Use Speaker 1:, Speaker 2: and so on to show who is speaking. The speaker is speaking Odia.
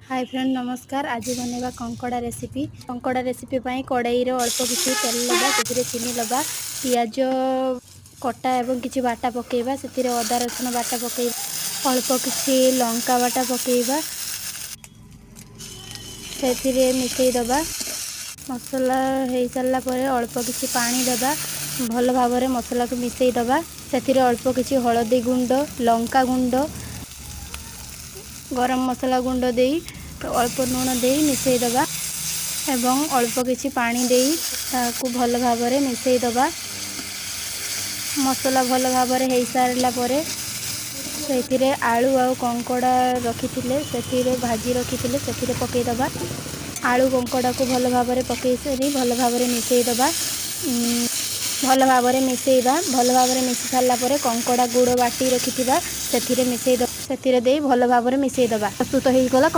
Speaker 1: ହାଇ ଫ୍ରେଣ୍ଡ, ନମସ୍କାର। ଆଜି ବନେଇବା କଙ୍କଡ଼ା ରେସିପି। କଙ୍କଡ଼ା ରେସିପି ପାଇଁ କଡ଼େଇରେ ଅଳ୍ପ କିଛି ତେଲ ନେବା, ସେଥିରେ ଚିନି ନେବା, ପିଆଜ କଟା ଏବଂ କିଛି ବାଟା ପକାଇବା। ସେଥିରେ ଅଦା ରସୁଣ ବାଟା ପକାଇବା, ଅଳ୍ପ କିଛି ଲଙ୍କା ବାଟା ପକାଇବା, ସେଥିରେ ମିଶାଇ ଦେବା। ମସଲା ହେଇସାରିଲା ପରେ ଅଳ୍ପ କିଛି ପାଣି ଦେବା। ଭଲ ଭାବରେ ମସଲାକୁ ମିଶାଇ ଦେବା। ସେଥିରେ ଅଳ୍ପ କିଛି ହଳଦୀ ଗୁଣ୍ଡ, ଲଙ୍କା ଗୁଣ୍ଡ, ଗରମ ମସଲା ଗୁଣ୍ଡ ଦେଇ, ଅଳ୍ପ ଲୁଣ ଦେଇ ମିଶାଇ ଦେବା ଏବଂ ଅଳ୍ପ କିଛି ପାଣି ଦେଇ ତାକୁ ଭଲ ଭାବରେ ମିଶାଇ ଦେବା। ମସଲା ଭଲ ଭାବରେ ହେଇସାରିଲା ପରେ ସେଥିରେ ଆଳୁ ଆଉ କଙ୍କଡ଼ା ରଖିଥିଲେ, ସେଥିରେ ଭାଜି ରଖିଥିଲେ, ସେଥିରେ ପକାଇଦେବା। ଆଳୁ କଙ୍କଡ଼ାକୁ ଭଲ ଭାବରେ ପକାଇ ସାରି ଭଲ ଭାବରେ ମିଶାଇ ଦେବା। ଭଲ ଭାବରେ ମିଶାଇବା। ଭଲ ଭାବରେ ମିଶି ସାରିଲା ପରେ କଙ୍କଡ଼ା ଗୁଡ଼ ବାଟି ରଖିଥିବା ସେଥିରେ ମିଶାଇ, ସେଥିରେ ଦେଇ ଭଲ ଭାବରେ ମିଶାଇ ଦେବା। ପ୍ରସ୍ତୁତ ହେଇଗଲା।